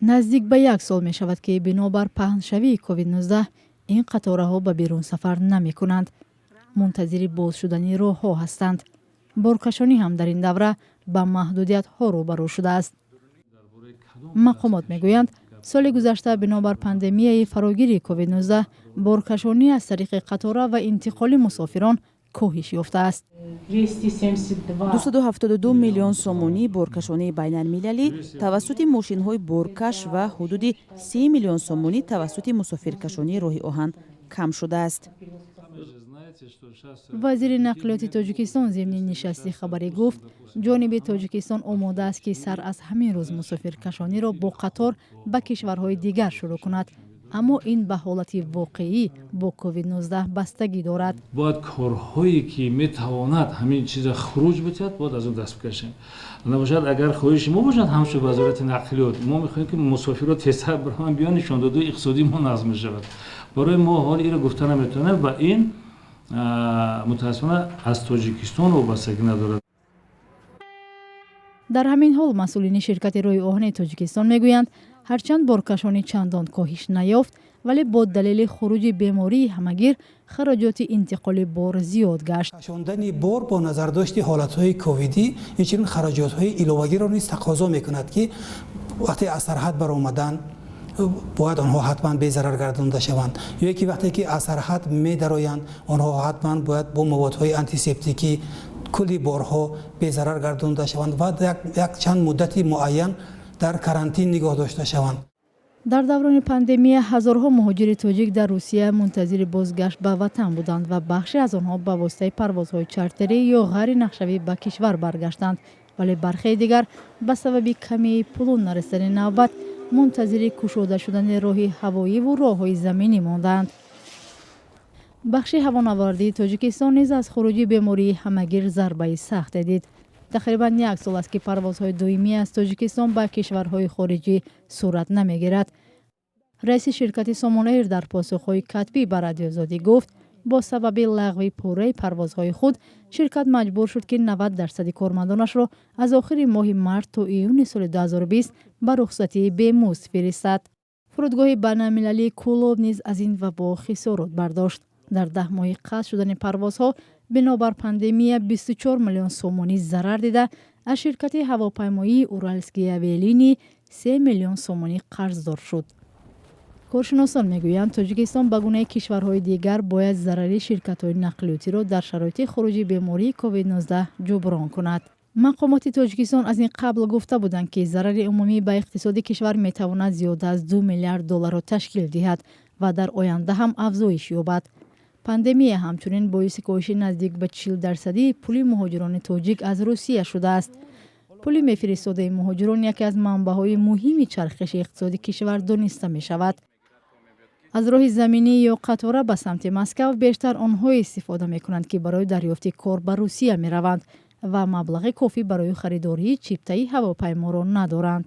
Наздик ба як сол мешавад, ки бинобар паҳншавии COVID-19 ин қатораҳо ба берун сафар намекунанд, мунтазири боз шудани роҳҳо ҳастанд. Боркашонӣ ҳам дар ин давра ба маҳдудиятҳо рӯбарӯ шудааст. Мақомот мегӯянд, соли гузашта бинобар пандемияи фарогири COVID-19 боркашонӣ аз тариқи қатора ва интиқоли мусофирон коҳиш ёфтааст. 272 миллион сомонӣ боркашонии байналмилалӣ тавассути мошинҳои боркаш ва ҳудуди 30 миллион сомонӣ тавассути мусофиркашонии роҳи оҳан кам шудааст. Вазири нақлиёти Тоҷикистон зимни нишасти хабарӣ гуфт, ҷониби Тоҷикистон омода аст, ки сар аз ҳамин рӯз мусофиркашониро бо қатор ба кишварҳои дигар шурӯъ кунад, аммо ин ба ҳолати воқеӣ бо COVID-19 бастагӣ дорад. Бояд корҳое, ки метавонад ҳамин чиза хуруҷ битиҳад, бояд аз он даст бикашем. Набошад, агар хоҳиши мо бошад, ҳамчун Вазорати нақлиёт мо мехоҳем, ки мусофирро тезтар бираванд, биён, нишондодҳои иқтисодии мо нағз мешавад. Барои мо ҳол иро гуфта наметавонем ва ин, мутаассифона, аз Тоҷикистон вобастагӣ надорад. Дар ҳамин ҳол масъулини ширкати роҳи оҳани Тоҷикистон мегӯянд, ҳарчанд боркашонӣ чандон коҳиш наёфт, вале бо далели хуруҷи бемории ҳамагир хароҷоти интиқоли бор зиёд гашт. Кашондани бор бо назардошти ҳолатҳои ковидӣ инчунин хароҷотҳои иловагиро низ тақозо мекунад, ки вақте аз сарҳад баромадан, бояд онҳо ҳатман безарар гардонда шаванд, ё ки вақте ки аз сарҳад медароянд, онҳо ҳатман бояд бо маводҳои антисептикӣ кулли борҳо безарар гардонда шаванд ва як чанд муддати муайян дар карантин нигоҳ дошта шаванд. Дар даврони пандемия ҳазорҳо муҳоҷири тоҷик дар Русия мунтазири бозгашт ба ватан буданд ва бахше аз онҳо ба воситаи парвозҳои чартерӣ ё ғайринақшавӣ ба кишвар баргаштанд, вале бархеи дигар ба сабаби камии пулу нарасидани навбат мунтазири кушода шудани роҳи ҳавоиву роҳҳои заминӣ мондаанд. Бахши ҳавонавардии Тоҷикистон низ аз хуруҷи бемории ҳамагир зарбаи сахте дид. Тақрибан як сол аст, ки парвозҳои доимӣ аз Тоҷикистон ба кишварҳои хориҷӣ сурат намегирад. Раиси ширкати Сомонаир дар посухҳои катбӣ ба Радиоозодӣ гуфт, бо сабаби лағви пурраи парвозҳои худ ширкат маҷбур шуд, ки 90 дарсади кормандонашро аз охири моҳи март то июни соли 2020 ба рухсатии бемузд фиристад. Фурудгоҳи байналмилалии Кӯлоб низ аз ин вабо хисорот бардошт. Дар 10 моҳи қатъ шудани парвозҳо бинобар пандемия 24 миллион сомонӣ зарар дида, аз ширкати ҳавопаймоии Уральские авиалинии 3 миллион сомонӣ қарздор шуд. Коршиносон мегӯянд, Тоҷикистон ба гунаи кишварҳои дигар бояд зарари ширкатҳои нақлиётиро дар шароити хуруҷи бемории COVID-19 ҷуброн кунад. Мақомоти Тоҷикистон аз ин қабл гуфта буданд, ки зарари умумӣ ба иқтисоди кишвар метавонад зиёда аз 2 миллиард долларро ташкил диҳад ва дар оянда ҳам афзоиш ёбад. Пандемия ҳамчунин боиси коҳиши наздик ба 40 дарсадии пули муҳоҷирони тоҷик аз Русия шудааст. Пули мефиристодаи муҳоҷирон яке аз манбаъҳои муҳими чархиши иқтисоди кишвар дониста мешавад. Аз роҳи заминӣ ё қатора ба самти Москав бештар онҳое истифода мекунанд, ки барои дарёфти кор ба Русия мераванд ва маблағи кофӣ барои харидории чиптаи ҳавопайморо надоранд.